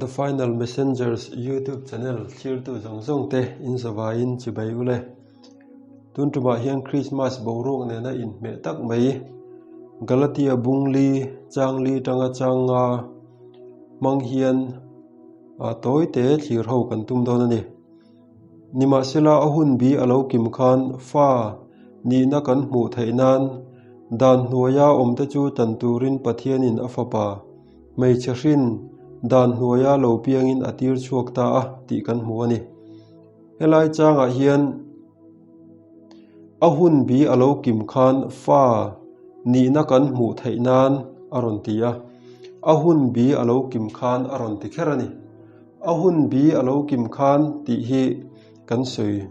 The Final Messengers YouTube channel thlirtu zawng zawng te in zavaiin chibai u le. Tun tumah hian Christmas boruak nena inhmeh tak mai Galatia bungli changli tanga changa hmang hian a tawi te thlir ho kan tum dawn a ni. Nimahsela a hun bi a lo kim khan fa nihna kan hmuh theih nan dan hnuaia awmte chu tan turin Pathianin a fapa hmeichhe hrin dan hnuaia lo piangin a tir chhuak ta a tih kan hmu a ni. Helai changah hian a hun bi a lo kim khan fa nihna kan hmuh theih nan a rawn ti a, a hun bi a lo kim khan a rawn ti kher a ni. A hun bi a lo kim khan tih hi kan sawi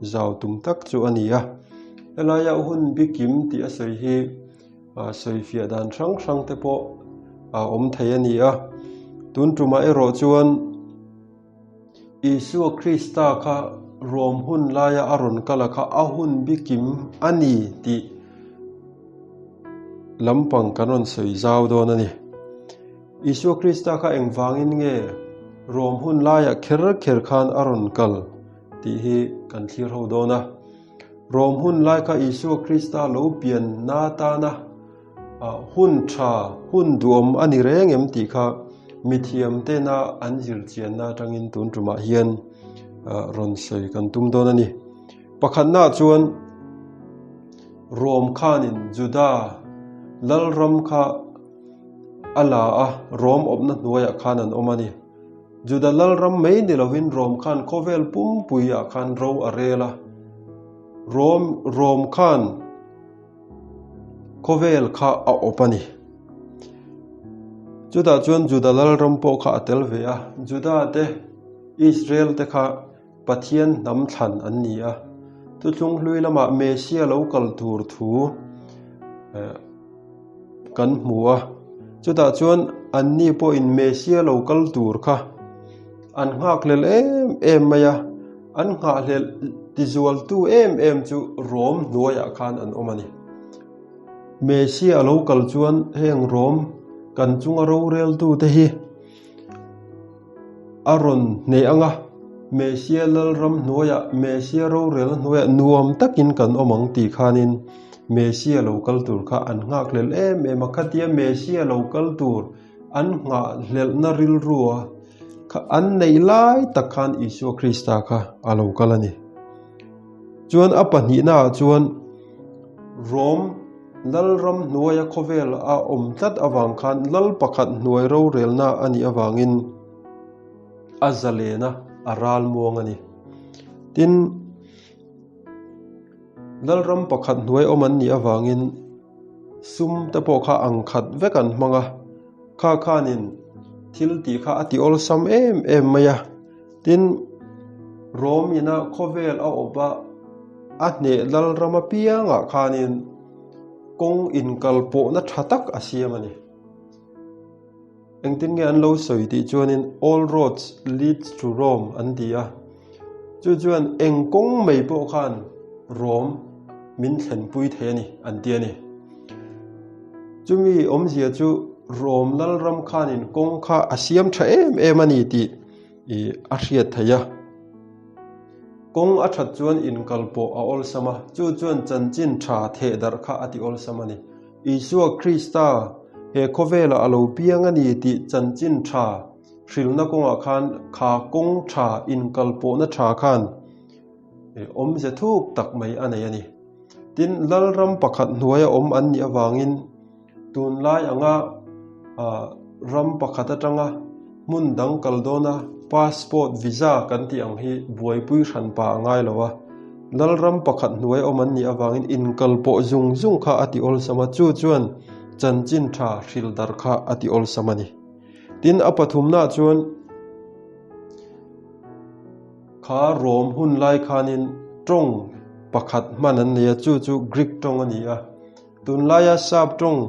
zau tum tak chu a ni a. Helaia hun bi kim tih a sawi hi sawi fiah dan hrang hrang te pawh a awm thei a ni a. Tun tumah erawh chuan Isua Krista kha Rom hun laia a rawn kal a kha a hun bi kim a ni tih lampang kan rawn sawi zau dawn a ni. Isua Krista kha engvangin nge Rom hun laiah kher kher khan a rawn kal tih hi kan thlir ho dawn a. Rom hun lai kha Isua Krista lo pian na tana hun tha, hun duhawm a ni reng em tih kha mithiam tena an zir chianna atangin tun tumah hian rawn sawi kan tum dawn a ni. Pakhatna chuan Rom khanin Juda lalram kha a la a, Rom awpna hnuaiah khan an awm a ni. Juda lalram mai ni lovin Rom khan khawvel pumpuiah khan ro a rel a. Rom Rom khan khawvel kha a awp a ni. Chutah chuan Juda lalram pawh kha a tel ve a. Juda te, Israel te kha Pathian hnam thlan an ni a. Thuthlung hlui lamah Messia lo kal tur thu kan hmu a. Chutah chuan anni pawhin Messia lo kal tur kha an nghakhlel em em mai a. An nghahhlelh tizualtu em em chu Rom hnuaiah khan an awm a ni. Messia a lo kal chuan heng Rom kan chunga roreltute hi a rawn hneh ang a, Messia lalram hnuaiah, Messia rorelna hnuaiah nuam takin kan awm ang tih khanin Messia lo kal tur kha an nghakhlel em em a. Khatia Messia lo kal tur an nghahhlelhna rilrua kha an neih lai tak khan Isua Krista kha a lo kal a ni. Chuan a pahnihnaah chuan Rom Lalram hnuaia khawvel a awm tlat avang khan lal pakhat hnuai rorelna a nih avangin a zalen a, a ral muang a ni. Tin, Lalram pakhat hnuai awm an nih avangin sum te pawh kha ang khat vek an hmang a, kha khanin thil tih kha a ti awlsam em em mai a. Tin, Rom ina khawvel a awp a, a hneh lalram apiangah khanin kawng inkalpawhna tha tak a siam a ni. Engtin nge an lo sawi tih chuanin All roads leads to Rome an ti a. Chu chuan eng kawng mai pawh khan Rome min thlenpui thei a ni an ti a ni. Chumi awmzia chu Rome lalram khanin kawng kha a siam tha em em a ni tih i a hriat theih a. Kawng a that chuan inkal pawh a awlsam a, chu chuan chanchin tha theh darh kha a ti awlsam a ni. Isua Krista he khawvelah a lo piang a ni tih chanchin tha hrilhna kawngah khan kha kawng tha inkal pawhna tha khan awmze thuk tak mai a nei a ni. Tin, Lalram pakhat hnuaia awm an nih avangin Tunlai anga ram pakhat atanga hmun dang kal dawna passport visa kan tih ang hi buaipui hran pa a ngai lo a. Lalram pakhat hnuai awm an nih avangin inkal pawh zung zung kha a ti awlsam a, chu chuan chanchin tha hril dar kha a ti awlsam a ni. Tin, a pathumnaah chuan kha Rom hun lai khanin tawng pakhat hman an nei a, chu chu Greek tawng a ni a. Tunlaia Sap tawng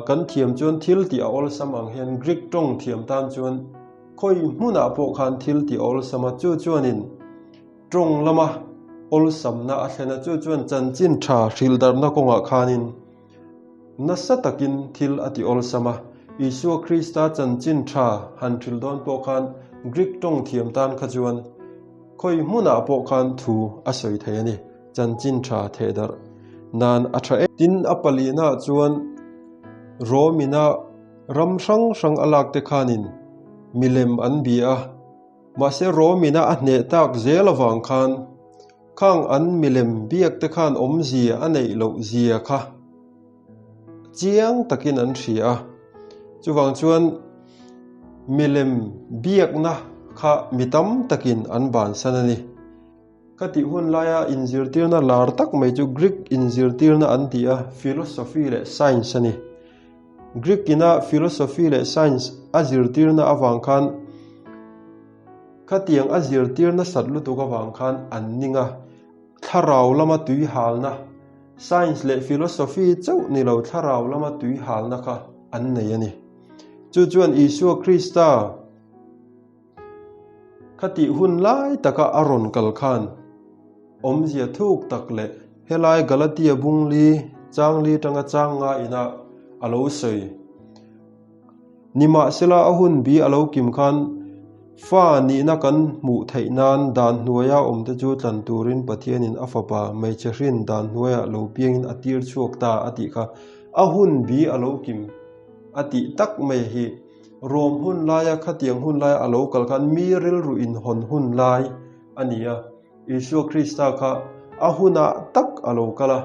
kan thiam chuan thil tih a awlsam ang hian Greek tawng thiam tan chuan khawi hmunah pawh khan thil tih a awlsam a, chu chuanin tawng lama awlsamna a thlen a, chu chuan chanchin tha hrilh darhna kawngah khanin nasa takin thil a ti awlsam a. Isua Krista chanchin tha han hril dawn pawh khan Greek tawng thiam tan kha chuan khawi hmunah pawh khan thu a sawi thei a ni. Chanchin tha thehdarh nan a tha em. Tin, a palihnaah chuan Rom-ina ram hrang hrang a lakte khanin milem an bia a, mahse Rom-ina a hneh tak zel avang khan khang an milem biakte khan awmzia a neih loh zia kha chiang takin an hria a. Chuvang chuan milem biakna kha mi tam takin an bansan a ni. Ka tih hun laia inzirtirna lar tak mai chu Greek inzirtirna an ti a, philosophy leh science a ni. Greek ina philosophy leh science a zirtirna avang khan khatiang a zirtir nasat lutuk avang khan an ning a, thlarau lama tui halna, science leh philosophy chauh ni lo thlarau lama tui halna kha an nei a ni. Chu chuan Isua Krista. Khatih hun lai taka a rawn kal khan awmzia thuk tak leh helai Galatia bungli changli tanga chang nga inah a lo sawi. Nimahsela a hun bi a lo kim khan fa nihna kan hmuh theih nan dan hnuaia awmte chu tlan turin Pathianin a fapa hmeichhe hrin dan hnuaiah lo piangin a tir chhuak ta a tih kha a hun bi a lo kim a tih tak mai hi. Rom hun laia khatiang hun laia a lo kal khan mi rilru inhawn hun lai a ni a. Isua Krista kha a hunah tak a lo kal a.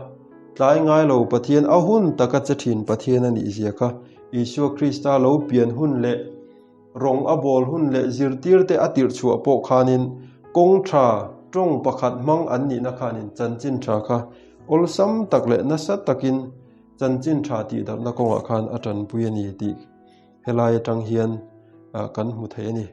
Tlai ngai lo Pathian a hun taka che thin Pathian a nih zia kha Isua Krista lo pian hun leh rawng a bawl hun leh zirtirte a tirh chhuah pawh khanin kawng tha tawng pakhat hmang an nihna khanin chanchin tha kha awlsam tak leh nasa takin chanchin tha tihdarhna kawngah khan a tanpui a ni tih helai atang hian kan hmu thei a ni.